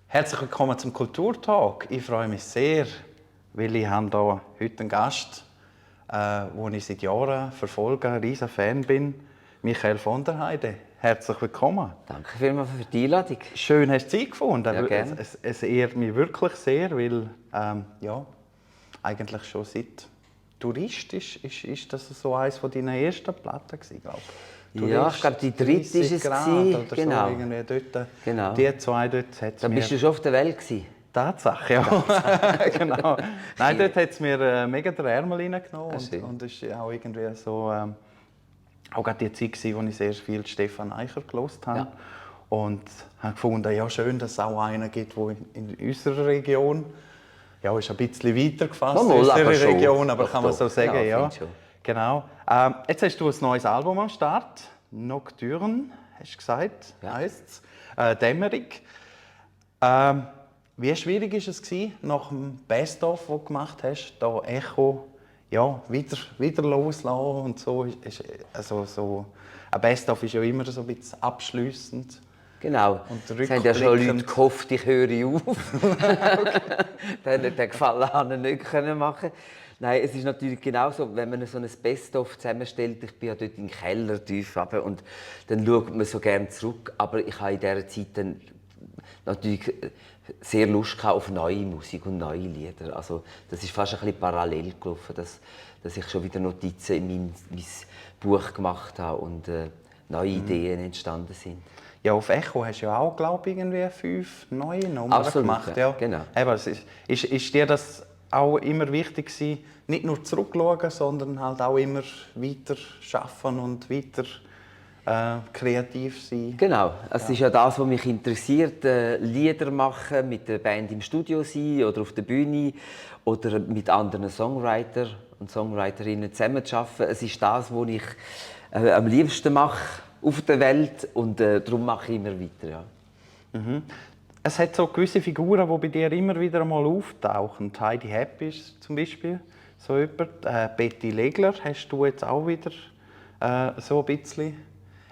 Herzlich willkommen zum Kulturtalk. Ich freue mich sehr, weil ich habe hier heute einen Gast, den ich seit Jahren verfolge, ein riesen Fan bin, Michael von der Heide. Herzlich willkommen. Danke vielmals für die Einladung. Schön, hast du Zeit gefunden. Ja, gerne. Es ehrt mich wirklich sehr, weil eigentlich schon seit Tourist ist das so eines von deinen ersten Platten gewesen, glaube ich. Ja, ich glaube, die dritte ist es oder genau. so, irgendwie dort. Genau. Die zwei dort hat's Da bist du schon auf der Welt gewesen. Tatsache, ja. Genau. Nein, dort hat es mir mega den Ärmel reingenommen. Und es war auch irgendwie so, auch gerade die Zeit, wo ich sehr viel Stefan Eicher gehört habe. Ja. Und habe gefunden, ja schön, dass es auch einen gibt, der in unserer Region, ja, ist ein bisschen weiter gefasst, unsere Region, aber kann man so sagen, ja. Genau. Jetzt hast du ein neues Album am Start, Nocturne, hast du gesagt, heisst es, Dämmerung. Wie schwierig war es nach dem Best-of, das du gemacht hast, da Echo wieder loslassen und so? Also ein Best-of ist ja immer so ein bisschen abschliessend. Genau. Es haben ja schon Leute gehofft, ich höre auf. Dann hat den Gefallen nicht machen. Nein, es ist natürlich genauso, wenn man so ein Best-of zusammenstellt. Ich bin ja dort im Keller tief runter und dann schaut man so gerne zurück. Aber ich habe in dieser Zeit dann natürlich sehr Lust auf neue Musik und neue Lieder. Also das ist fast ein bisschen parallel gelaufen, dass ich schon wieder Notizen in mein Buch gemacht habe und neue Ideen entstanden sind. Ja, auf Echo hast du ja auch, glaube ich, irgendwie 5 neue Nummern gemacht. Ja, genau. Eben, ist dir das auch immer wichtig gewesen, nicht nur zurückschauen, sondern halt auch immer weiter arbeiten und weiter kreativ sein? Genau, es ist ja das, was mich interessiert. Lieder machen, mit der Band im Studio sein oder auf der Bühne oder mit anderen Songwriter und Songwriterinnen zusammenzuarbeiten. Es ist das, was ich am liebsten mache auf der Welt und darum mache ich immer weiter. Ja. Mhm. Es hat so gewisse Figuren, die bei dir immer wieder einmal auftauchen. Heidi Happy ist zum Beispiel so jemand. Betty Legler hast du jetzt auch wieder so ein bisschen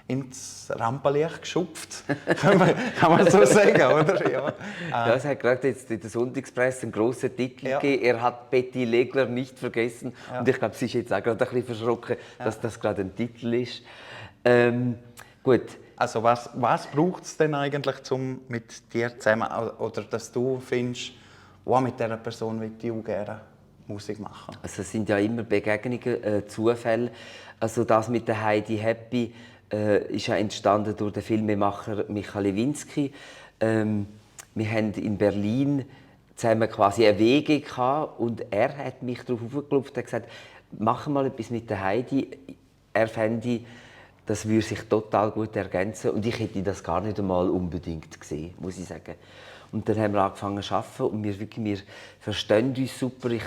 ins Rampenlicht geschupft. kann man so sagen, oder? Ja. Ja, es hat gerade jetzt in der Sonntagspresse einen grossen Titel gegeben. Er hat Betty Legler nicht vergessen. Ja. Und ich glaube, sie ist jetzt auch gerade ein bisschen verschrocken, dass das gerade ein Titel ist. Gut. Also was braucht es denn eigentlich, um mit dir zusammen, oder dass du findest, wow, mit dieser Person will ich auch gerne Musik machen? Also es sind ja immer Begegnungen, Zufälle. Also das mit der Heidi Happy ist ja entstanden durch den Filmemacher Micha Lewinsky. Wir haben in Berlin zusammen quasi eine WG gehabt und er hat mich darauf aufgeklopft und gesagt, mach mal etwas mit der Heidi. Er fände, das würde sich total gut ergänzen und ich hätte das gar nicht einmal unbedingt gesehen, muss ich sagen. Und dann haben wir angefangen zu arbeiten und wir verstehen uns super. Ich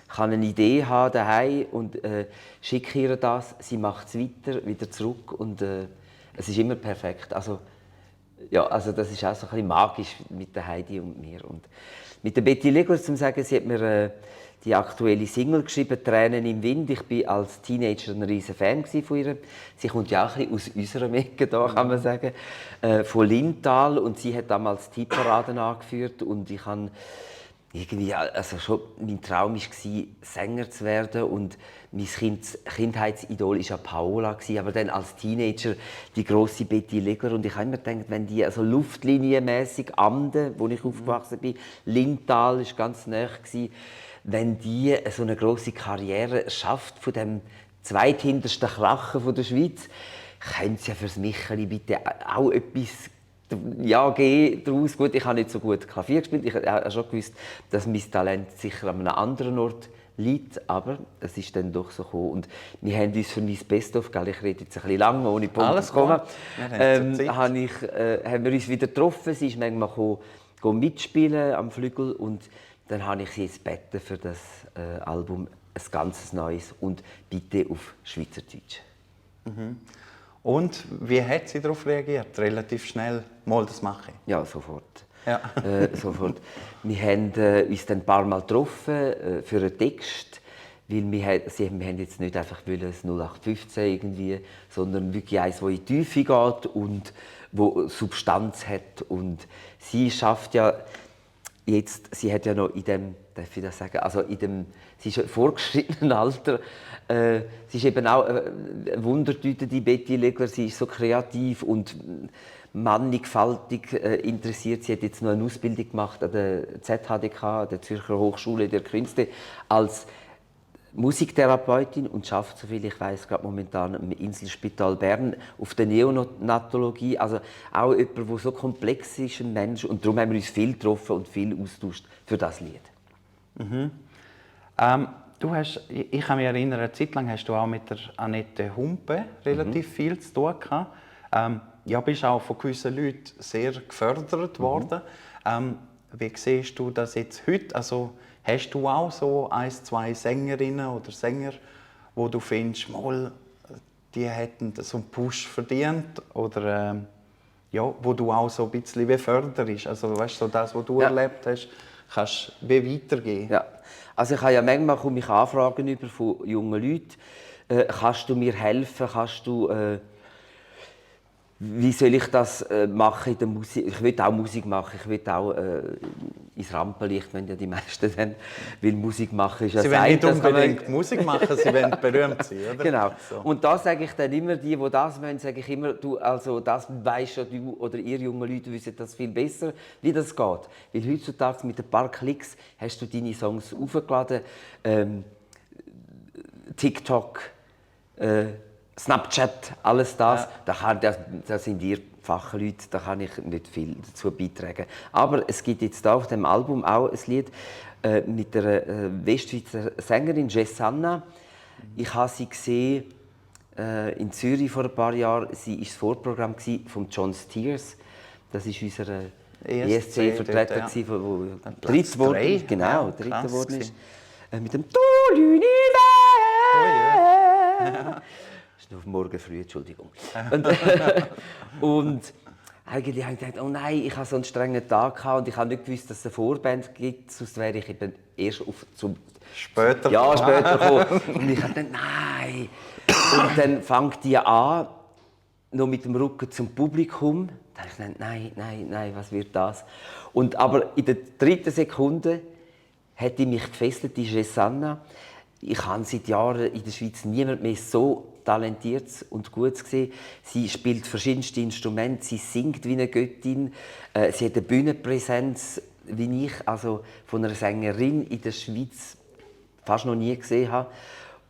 kann eine Idee haben daheim und schicke ihr das, sie macht es weiter, wieder zurück und es ist immer perfekt. Also das ist auch so ein bisschen magisch mit der Heidi und mir. Und mit der Betty Legler, zum sagen, sie hat mir die aktuelle Single geschrieben, «Tränen im Wind». Ich war als Teenager ein riesen Fan von ihr. Sie kommt ja auch ein bisschen aus unserer Ecke, da, kann man sagen, von Lintal. Und sie hat damals die Tiparaden angeführt. Und ich habe irgendwie, also schon, mein Traum war, Sänger zu werden. Und mein Kindheitsidol war ja Paola, aber dann als Teenager die grosse Betty Legler. Und ich habe immer gedacht, wenn die also luftlinienmässig Amden, wo ich aufgewachsen bin, Lintal war ganz nah, wenn die so eine grosse Karriere schafft von dem zweithintersten Krachen der Schweiz, können sie ja für das Micheli bitte auch etwas geben daraus. Gut, ich habe nicht so gut Klavier gespielt. Ich habe schon gewusst, dass mein Talent sicher an einem anderen Ort liegt, aber es ist dann doch so gekommen. Und wir haben uns für mein Best-of, ich rede jetzt ein bisschen lang, ohne Punkt zu kommen, haben wir uns wieder getroffen. Sie ist manchmal gekommen mitspielen am Flügel und dann habe ich sie jetzt gebeten für das Album ein ganz neues und bitte auf Schweizerdeutsch. Mhm. Und wie hat sie darauf reagiert? Relativ schnell, mal das mache ich? Ja, sofort. Ja. Sofort. Wir haben uns dann ein paar Mal getroffen für einen Text. weil wir haben jetzt nicht einfach ein 0815 irgendwie, sondern wirklich eins, das in die Tiefe geht und wo Substanz hat. Und sie schafft ja jetzt, sie hat ja noch in dem, darf ich das sagen, also sie ist im vorgeschrittenen Alter, sie ist eben auch eine Wundertüte, die Betty Legler, sie ist so kreativ und mannigfaltig interessiert. Sie hat jetzt noch eine Ausbildung gemacht an der ZHDK, der Zürcher Hochschule der Künste, als Musiktherapeutin und schafft, soviel ich weiß, gerade momentan im Inselspital Bern auf der Neonatologie. Also auch jemand, der so komplex ist, ein Mensch. Und darum haben wir uns viel getroffen und viel austauscht für das Lied. Mhm. Ich kann mich erinnern, eine Zeit lang hast du auch mit der Annette Humpe relativ viel zu tun gehabt. Ja, bist auch von gewissen Leuten sehr gefördert worden. Wie siehst du das jetzt heute? Also, hast du auch so ein, zwei Sängerinnen oder Sänger, wo du findest, mal, die hätten so einen Push verdient? Oder ja, wo du auch so ein bisschen wie förderst? Also, weißt du, so das, was du erlebt hast, kannst du wie weitergeben? Ja. Also ich habe ja manchmal komme ich Anfragen über von jungen Leuten. Kannst du mir helfen? Wie soll ich das machen in der Musik? Ich will auch Musik machen. Ich will auch ins Rampenlicht, wenn ja die meisten dann, weil Musik machen ist ja Sie wollen nicht unbedingt Musik machen, sie wollen berühmt sein, oder? Genau. So. Und da sage ich dann immer, die das wollen, sage ich immer, du, also das weisst ja du oder ihr jungen Leute wissen das viel besser, wie das geht. Weil heutzutage mit ein paar Klicks hast du deine Songs aufgeladen, TikTok, Snapchat, alles das. Ja. Das sind ihr Fachleute, da kann ich nicht viel dazu beitragen. Aber es gibt jetzt da auf dem Album auch ein Lied mit der Westschweizer Sängerin Jessanna. Ich habe sie gesehen in Zürich vor ein paar Jahren. Sie war das Vorprogramm von John Stiers. Das ist unser ESC-Vertreter, der dritte wurde. Genau, dritte geworden ist. Mit dem «Tout l'univers». Oh, ja. Das ist noch morgen früh, Entschuldigung. Und eigentlich habe ich gedacht, oh nein, ich hatte so einen strengen Tag gehabt und ich habe nicht gewusst, dass es eine Vorband gibt, sonst wäre ich eben erst später gekommen. Und ich habe gedacht, nein. Und dann fängt die an, noch mit dem Rücken zum Publikum. Da habe ich gedacht, nein, was wird das? Aber in der dritten Sekunde hat die mich gefesselt, die Jessanna. Ich habe seit Jahren in der Schweiz niemand mehr so talentiert und gut gesehen. Sie spielt verschiedenste Instrumente, sie singt wie eine Göttin, sie hat eine Bühnenpräsenz, wie ich also von einer Sängerin in der Schweiz fast noch nie gesehen habe.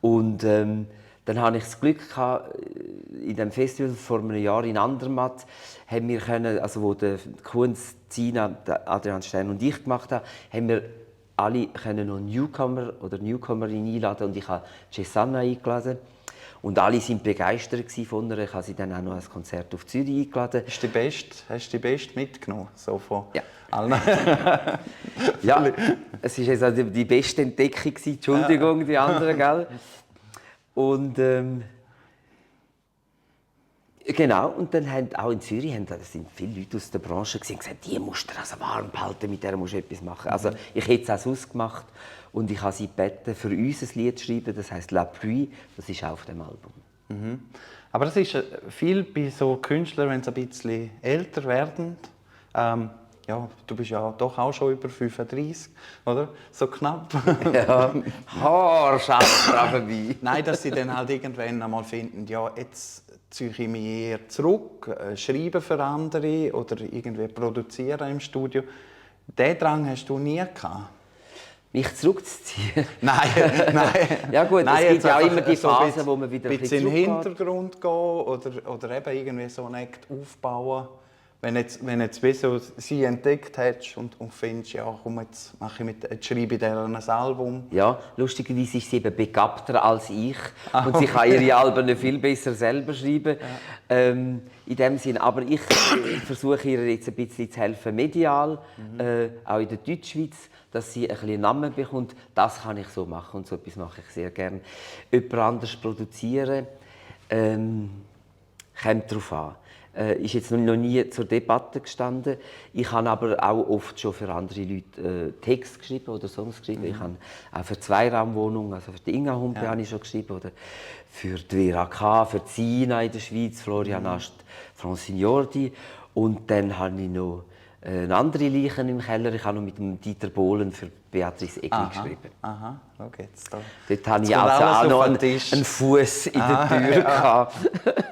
Und dann hatte ich das Glück gehabt, in dem Festival vor einem Jahr in Andermatt, haben wir können, also wo der Kunz, Zina, Adrian Stern und ich gemacht haben, haben wir alle können noch Newcomer oder Newcomerin einladen und ich habe Jessanna eingeladen. Und alle waren begeistert von ihr. Ich habe sie dann auch noch ein Konzert auf Zürich eingeladen. Hast du die Beste mitgenommen? So von ja. Allen? Ja, es war jetzt also die beste Entdeckung. Entschuldigung, die anderen, gell? Und genau, und dann haben auch in Zürich sind viele Leute aus der Branche gesagt, die musst du also warm behalten, mit der musst du etwas machen. Also ich hätte es auch sonst gemacht und ich habe sie gebeten, für uns ein Lied zu schreiben, das heisst «La Pluie», das ist auch auf dem Album. Mhm. Aber das ist viel bei so Künstlern, wenn sie ein bisschen älter werden. Ja, du bist ja doch auch schon über 35, oder? So knapp. Ja, haarscharf dran vorbei. Nein, dass sie dann halt irgendwann einmal finden, ja, jetzt ziehe ich mich eher zurück, schreiben für andere oder irgendwie produzieren im Studio. Diesen Drang hast du nie gehabt? Mich zurückzuziehen? Nein. Ja gut, nein, es gibt ja auch immer die so Phase, wo man wieder ein bisschen in den Hintergrund gehen oder eben irgendwie so einen Act aufbauen. Wenn jetzt wie so sie entdeckt hast und findest, ja komm, jetzt schreibe ich dir ein Album. Ja, lustigerweise ist sie eben begabter als ich und sie kann ihre Alben viel besser selber schreiben. Ja. In dem Sinn. Aber ich versuche ihr jetzt ein bisschen zu helfen, medial, auch in der Deutschschweiz, dass sie ein bisschen Namen bekommt. Das kann ich so machen und so etwas mache ich sehr gerne. Jemand anderes produzieren, kommt darauf an. ist jetzt noch nie zur Debatte gestanden. Ich habe aber auch oft schon für andere Leute Text geschrieben oder Songs geschrieben. Ich habe auch für Zweiraumwohnungen, also für die Inga Humpe habe ich schon geschrieben, oder für die Vera K., für die Sina in der Schweiz, Florian Ast, Francine Jordi. Und dann habe ich noch eine andere Leichen im Keller. Ich habe noch mit dem Dieter Bohlen für Beatrice Egli geschrieben. Aha, schau jetzt da. Dort hatte ich Jetzt kommt also auch alles noch auf den einen Tisch. Fuß in der Tür. Gehabt.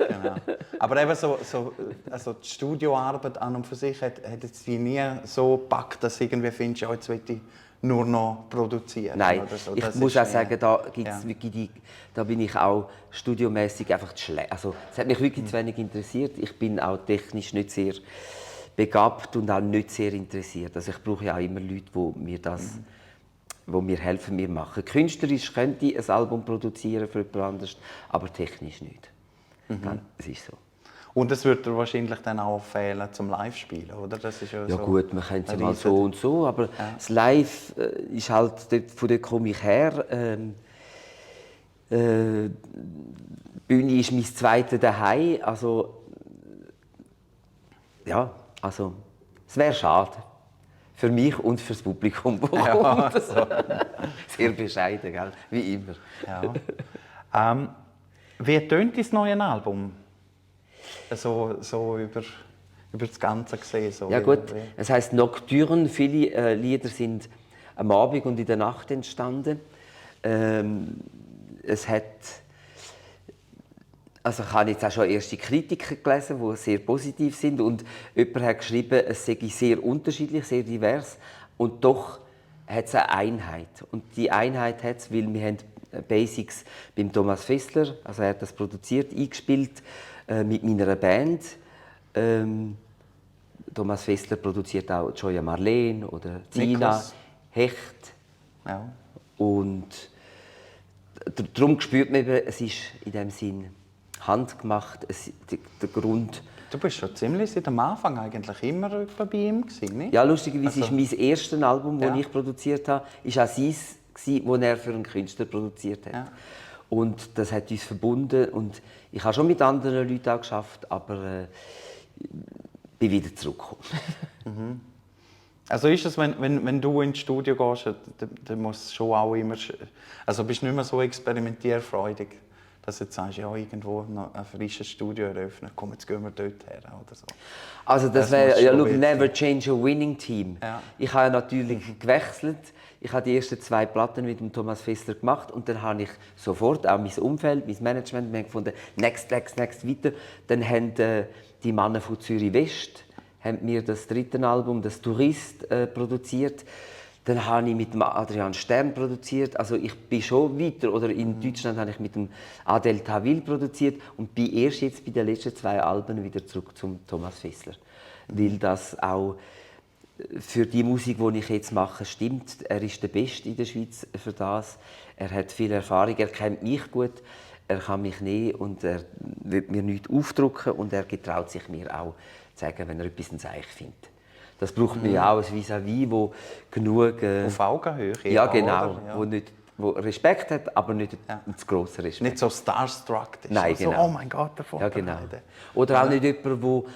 Genau. Aber eben also die Studioarbeit an und für sich hat jetzt die nie so gepackt, dass du irgendwie findest, ja, jetzt will ich nur noch produzieren. Nein, oder so. ich Das muss ist auch sagen, da, ja. da bin ich auch studiomäßig einfach zu schlecht. Also, es hat mich wirklich zu wenig interessiert. Ich bin auch technisch nicht sehr begabt und auch nicht sehr interessiert. Also ich brauche ja auch immer Leute, die mir helfen, mir machen. Künstlerisch könnte ich ein Album produzieren für jemand anderes, aber technisch nicht. Es ist so. Und es wird dir wahrscheinlich dann auch fehlen zum Live-Spielen, oder? Das ist ja Ja so gut, man kennt es ein mal so und so, aber das Live ist halt, von dort komme ich her. Die Bühne ist mein zweites Zuhause, also ja, also es wäre schade. Für mich und für das Publikum. Ja, so. Sehr bescheiden, gell? Wie immer. Ja. Wie tönt dein neues Album? So über das Ganze gesehen. So Ja gut, es heisst Nocturne. Viele Lieder sind am Abend und in der Nacht entstanden. Es hat... Also ich habe jetzt auch schon erste Kritiken gelesen, die sehr positiv sind. Und jemand hat geschrieben, es sei sehr unterschiedlich, sehr divers. Und doch hat es eine Einheit. Und die Einheit hat es, weil wir haben Basics beim Thomas Fessler, also er hat das produziert, eingespielt mit meiner Band. Thomas Fessler produziert auch Joya Marleen oder Zina, Niklas. Hecht. Ja. Und darum spürt man eben, es ist in dem Sinn handgemacht, der Grund. Du bist schon ziemlich seit am Anfang eigentlich immer bei ihm gewesen, nicht? Ja, lustigerweise Also- ist mein erstes Album, das Ja. ich produziert habe, ist auch seins, das er für einen Künstler produziert hat. Ja. Und das hat uns verbunden. Und ich habe schon mit anderen Leuten auch geschafft, aber bin wieder zurückgekommen. Also ist es, wenn du ins Studio gehst, dann muss es schon auch immer... Also bist du nicht mehr so experimentierfreudig, dass du jetzt sagst, ja, irgendwo noch ein frisches Studio eröffnen, komm, jetzt gehen wir dort her oder so. Also das Das wäre, muss ja, schon look, wissen. never change a winning team. Ja. Ich habe ja natürlich gewechselt. Ich habe die ersten 2 Platten mit dem Thomas Fessler gemacht und dann habe ich sofort auch mein Umfeld, mein Management, wir haben gefunden, next, weiter. Dann haben die Männer von Zürich West haben mir das 3. Album, das Tourist, produziert. Dann habe ich mit dem Adrian Stern produziert. Also ich bin schon weiter. Oder in Deutschland habe ich mit dem Adel Tawil produziert und bin erst jetzt bei den letzten 2 Alben wieder zurück zum Thomas Fessler. Weil das auch für die Musik, die ich jetzt mache, stimmt. Er ist der Beste in der Schweiz für das. Er hat viel Erfahrung, er kennt mich gut, er kann mich nehmen und er will mir nichts aufdrücken und er getraut sich mir auch zu sagen, wenn er etwas ins Eich findet. Das braucht man ja auch, ein Vis-à-vis, wo genug... Auf Augenhöhe. ja, auch, genau. oder? Ja. Wo Respekt hat, aber nicht zu grosser Respekt. Nicht so starstruck ist. Nein, so, genau. oh mein Gott, der Ja, genau. Vorbereiter. Oder auch nicht jemand, wo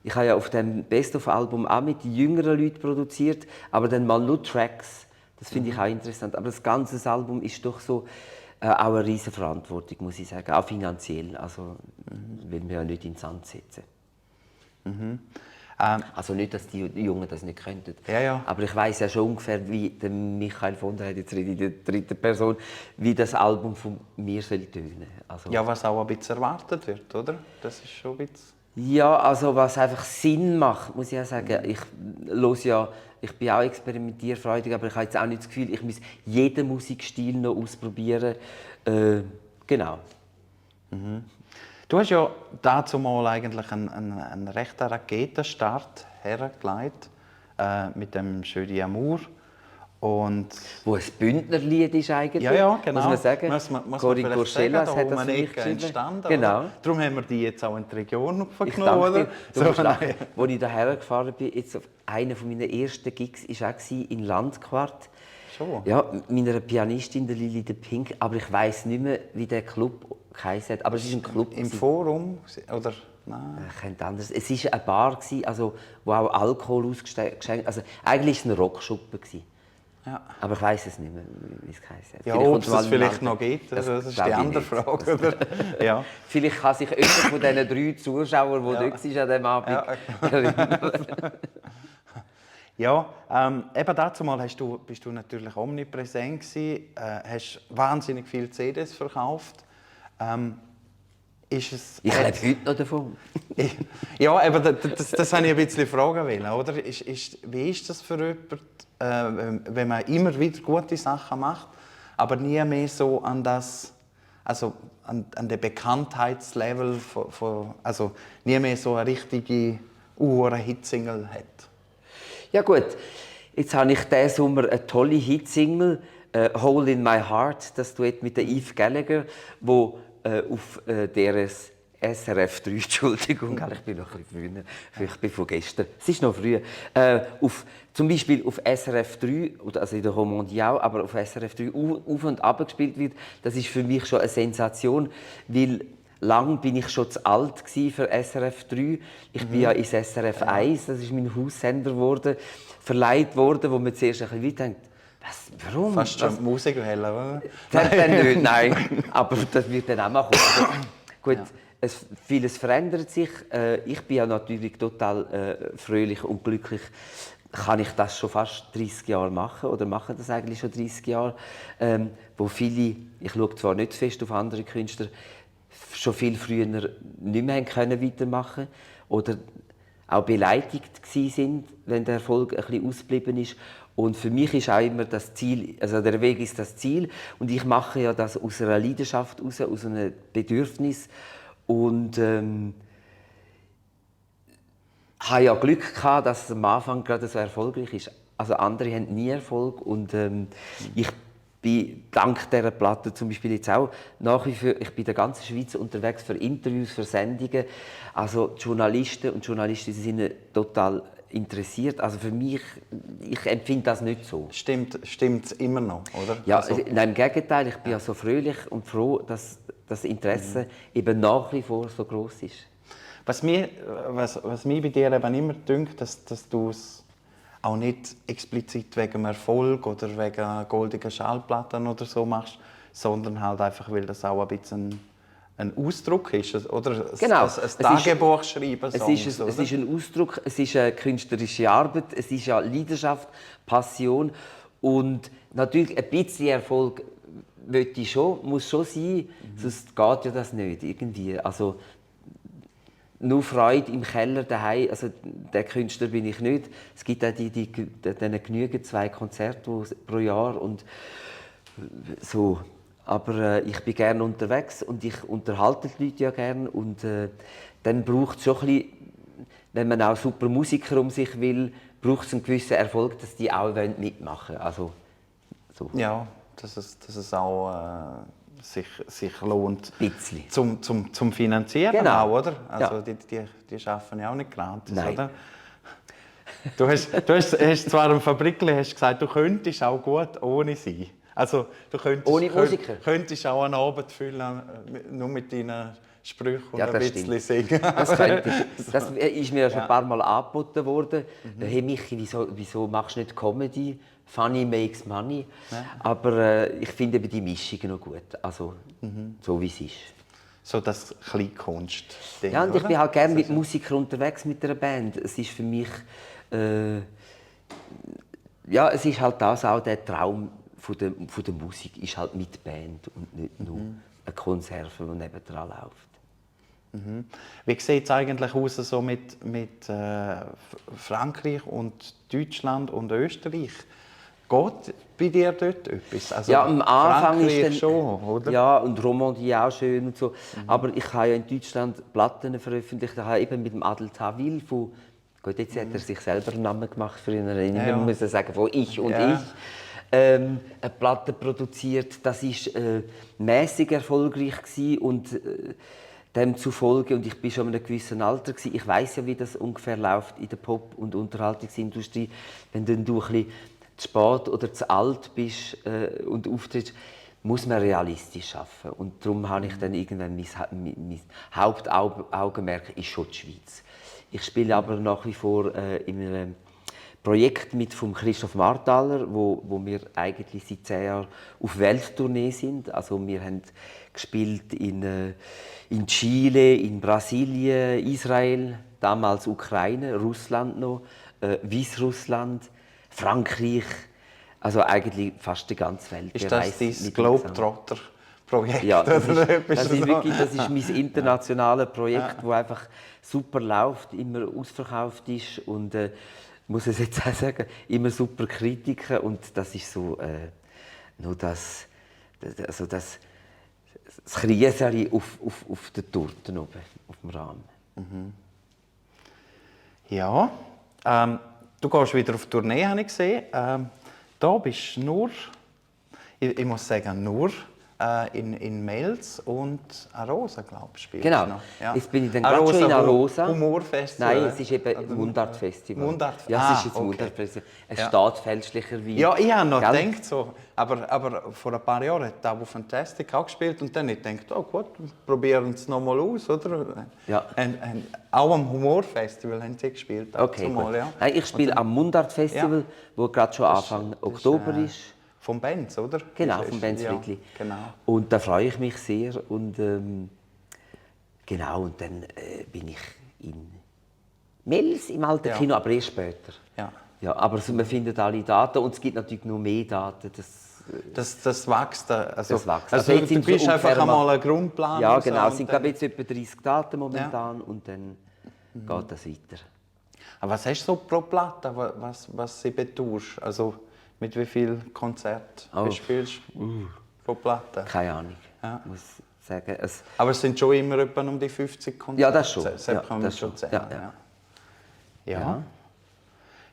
ich habe ja auf dem Best-of-Album auch mit jüngeren Leuten produziert, aber dann mal nur Tracks. Das finde ich auch interessant. Aber das ganze Album ist doch so auch eine riesige Verantwortung, muss ich sagen, auch finanziell. Also will wir ja nicht in den Sand setzen. Also nicht, dass die Jungen das nicht könnten. Ja, ja. Aber ich weiß ja schon ungefähr, wie der Michael von der jetzt in der 3. Person, wie das Album von mir soll tönen. Also, Ja, was auch ein bisschen erwartet wird, oder? Das ist schon ein bisschen... ja, also was einfach Sinn macht, muss ich ja sagen. Ich bin auch experimentierfreudig, aber ich habe jetzt auch nicht das Gefühl, ich muss jeden Musikstil noch ausprobieren. Genau. Du hast ja dazu mal eigentlich einen rechten Raketenstart hergelegt mit dem «Jeu d'Amour». Und Wo ein Bündnerlied ist eigentlich, ja, genau. muss man sagen. Muss man Cory vielleicht Courgelas sagen, hat da das für mich geschrieben. entstanden. Genau. Oder? Darum haben wir die jetzt auch in die Region Ich aufgenommen, danke oder? dir. Du musst lachen. Als ich hierher gefahren bin, jetzt auf einer meiner ersten Gigs war auch in Landquart. Schon? Ja, mit meiner Pianistin, der Lili de Pink. Aber ich weiss nicht mehr, wie der Club geheißen hat. Aber es ist ein Club. Im Forum, oder? Nein. Anders. Es war eine Bar, also, wo auch Alkohol ausgeschenkt. Also, eigentlich war es ein Rockschuppen. Ja. Aber ich weiss es nicht mehr, wie es heisst. Ja, ob es das vielleicht noch gibt, das ist die andere Frage. Oder? Ja. Vielleicht kann sich jemand von diesen 3 Zuschauern, die dort waren an diesem Abend, erinnern. Ja, eben dazu mal bist du natürlich omnipräsent gewesen, hast wahnsinnig viele CDs verkauft. Ist es, Ich lebe heute noch davon. Ja, aber das habe ich ein bisschen fragen wollen, oder? Wie ist das für jemanden, wenn man immer wieder gute Sachen macht, aber nie mehr so an das, also an den Bekanntheitslevel also nie mehr so eine richtige Hitsingle hat? Ja gut, jetzt habe ich diesen Sommer eine tolle Hitsingle, «Hole in my Heart», das Duett mit der Yves Gallagher, wo auf der SRF 3, Entschuldigung, ich bin noch ein bisschen früher, ich bin von gestern, es ist noch früh, zum Beispiel auf SRF 3, also in der Romandie auch, aber auf SRF 3 auf und ab gespielt wird, das ist für mich schon eine Sensation, weil lang bin ich schon zu alt für SRF 3. Ich bin ja ins SRF 1, das ist mein Haussender geworden, verleiht worden, wo man zuerst ein bisschen denkt, warum? Fast schon Musikwelle, oder? Dann nicht, nein. Aber das wird dann auch mal kommen. Gut, vieles verändert sich. Ich bin ja natürlich total fröhlich und glücklich. Kann ich das schon fast 30 Jahre machen oder mache das eigentlich schon 30 Jahre, wo viele, ich schaue zwar nicht fest auf andere Künstler, schon viel früher nicht mehr weitermachen können oder auch beleidigt sind, wenn der Erfolg ein bisschen ausgeblieben ist. Und für mich ist auch immer das Ziel, also der Weg ist das Ziel. Und ich mache ja das aus einer Leidenschaft heraus, aus einem Bedürfnis. Und habe ja Glück gehabt, dass es am Anfang gerade so erfolgreich ist. Also andere haben nie Erfolg. Und ich bin dank dieser Platte zum Beispiel jetzt auch nach wie vor, ich bin in der ganzen Schweiz unterwegs für Interviews, für Sendungen. Also die Journalisten und Journalistinnen sind total interessiert. Also für mich, ich empfinde das nicht so. Stimmt es immer noch, oder? Ja, also, nein, im Gegenteil, ich bin ja so fröhlich und froh, dass das Interesse eben nach wie vor so groß ist. Was mich bei dir eben immer dünkt, dass du es auch nicht explizit wegen dem Erfolg oder wegen goldigen Schallplatten oder so machst, sondern halt einfach, weil das auch ein bisschen ein Ausdruck ist, oder? Genau. Ein Tagebuch schreiben. Es ist ein Ausdruck, es ist eine künstlerische Arbeit, es ist ja Leidenschaft, Passion und natürlich ein bisschen Erfolg muss schon sein, sonst geht ja das nicht irgendwie. Also, nur Freude im Keller daheim, also der Künstler bin ich nicht. Es gibt auch denen genügend 2 Konzerte pro Jahr und so. Aber ich bin gerne unterwegs und ich unterhalte die Leute ja gerne und dann braucht es schon ein bisschen, wenn man auch super Musiker um sich will, braucht es einen gewissen Erfolg, dass die auch mitmachen wollen. Also, so. Ja, dass es auch sich lohnt. Zum Finanzieren genau. auch, oder? Also ja. Die arbeiten ja auch nicht gratis, nein. Oder? Du hast zwar im Fabrikli gesagt, du könntest auch gut ohne sie. Also du könntest auch einen Abend füllen, nur mit deinen Sprüchen und ein bisschen singen. Das könnte ich. Das ist mir ja schon ein paar Mal angeboten worden. Hey Michi, wieso machst du nicht Comedy? Funny makes money. Ja. Aber ich finde die Mischung noch gut. Also, so wie es ist. So das Kleinkunst. Ja, und ich bin halt gerne mit Musikern unterwegs, mit einer Band. Es ist für mich... ja, es ist halt das auch der Traum von der Musik, ist halt mit Band und nicht nur eine Konserve, die nebendran läuft. Wie sieht es eigentlich aus so mit Frankreich und Deutschland und Österreich? Geht bei dir dort etwas? Also ja, am Anfang Frankreich ist dann, schon, oder? Ja, und Romandie auch schön und so. Aber ich habe ja in Deutschland Platten veröffentlicht. Ich habe eben mit dem Adel Tawil von... Gut, jetzt hat er sich selber einen Namen gemacht für ihn. Ich muss sagen, von «Ich und ich». Eine Platte produziert. Das war mäßig erfolgreich und demzufolge, und ich bin schon in einem gewissen Alter gewesen, ich weiß ja, wie das ungefähr läuft in der Pop- und Unterhaltungsindustrie, wenn dann du ein bisschen zu spät oder zu alt bist und auftrittst, muss man realistisch arbeiten. Und darum habe ich dann irgendwann mein Hauptaugenmerk ist schon die Schweiz. Ich spiele aber nach wie vor in einem Projekt mit von Christoph Marthaler, wo wir eigentlich seit 10 Jahren auf Welttournee sind. Also wir haben gespielt in Chile, in Brasilien, Israel, damals Ukraine, Russland noch, Weißrussland, Frankreich, also eigentlich fast die ganze Welt. Ist das dein mit Globetrotter-Projekt? Ja, das ist mein internationales Projekt, das einfach super läuft, immer ausverkauft ist und muss es jetzt auch sagen, immer super Kritiker und das ist so nur das Krieseli auf der Torte oben, auf dem Rahmen. Ja, du gehst wieder auf Tournee, habe ich gesehen. Da bist du nur, ich muss sagen, nur in Mels und Arosa, glaube ich, spielst Genau, noch. Ja. jetzt bin ich dann gerade schon in Arosa. Humorfestival? Nein, es ist eben Mundartfestival. Mundart? Ja, es ist jetzt okay. Mundartfestival. Es Ja. steht fälschlicherweise. Ja, ich habe noch Gell? gedacht, so, aber vor ein paar Jahren hat Abo Fantastic auch gespielt und dann habe ich gedacht, oh gut, probieren es noch mal aus, oder? Ja. Auch am Humorfestival haben sie gespielt. Okay, zumal, gut. ja. Nein, ich spiele am Mundartfestival, wo gerade schon Anfang Oktober ist. Vom Benz, oder? Genau, vom Benz ja, Friedli. genau. Und da freue ich mich sehr. Und genau, und dann bin ich in Mels im alten Ja. Kino, aber erst später. Ja. Ja, aber man findet alle Daten und es gibt natürlich noch mehr Daten. Das wächst. Also, Das wächst. Also, Also jetzt du sind bist so einfach ungefähr einmal ein Grundplan. Ja, und so, genau. Es und sind dann- glaube ich, jetzt etwa 30 Daten momentan und dann geht das weiter. Aber was hast du so pro Platte, was sie betust? Also mit wie viel Konzert spielst du pro Platte? Keine Ahnung. Ja. Ich muss sagen, Aber es sind schon immer etwa um die 50 Konzerte. Ja, das schon. Das Ja, kann man das schon schon. zählen. Ja, Ja. ja. Ja.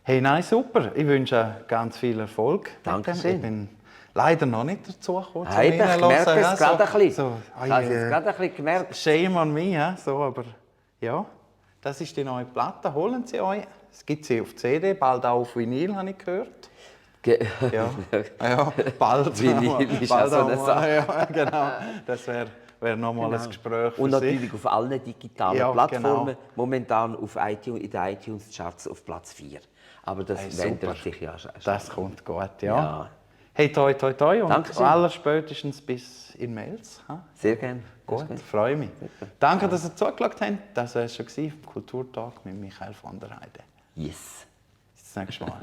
Hey, nein, super. Ich wünsche ganz viel Erfolg. mit dem. Dankeschön. Ich bin leider noch nicht dazu gekommen. zum Hey, ich Reinhören, merke es ja, gerade ein bisschen. So, Ich habe es jetzt gerade ein bisschen gemerkt. Shame on me, ja, so, aber ja, das ist die neue Platte. Holen Sie euch. Es gibt sie auf CD, bald auch auf Vinyl, habe ich gehört. Ja, ja bald. Vinyl ist bald auch so eine mal. Sache. Ja, genau. Das wäre nochmal ein Gespräch für Und Sie. natürlich auf allen digitalen Ja, Plattformen. genau. Momentan auf iTunes, in den iTunes-Charts auf Platz 4. Aber das Hey, ändert super. sich ja schon. Das kommt gut, ja. Ja. Hey, toi, toi, toi und Dankeschön. allerspätestens bis in Mels. Ha? Sehr gerne. Gut, freue mich. Danke, dass ihr zugeschaut habt. Das war es schon vom Kulturtag mit Michael von der Heide. Yes. Bis zum nächsten Mal.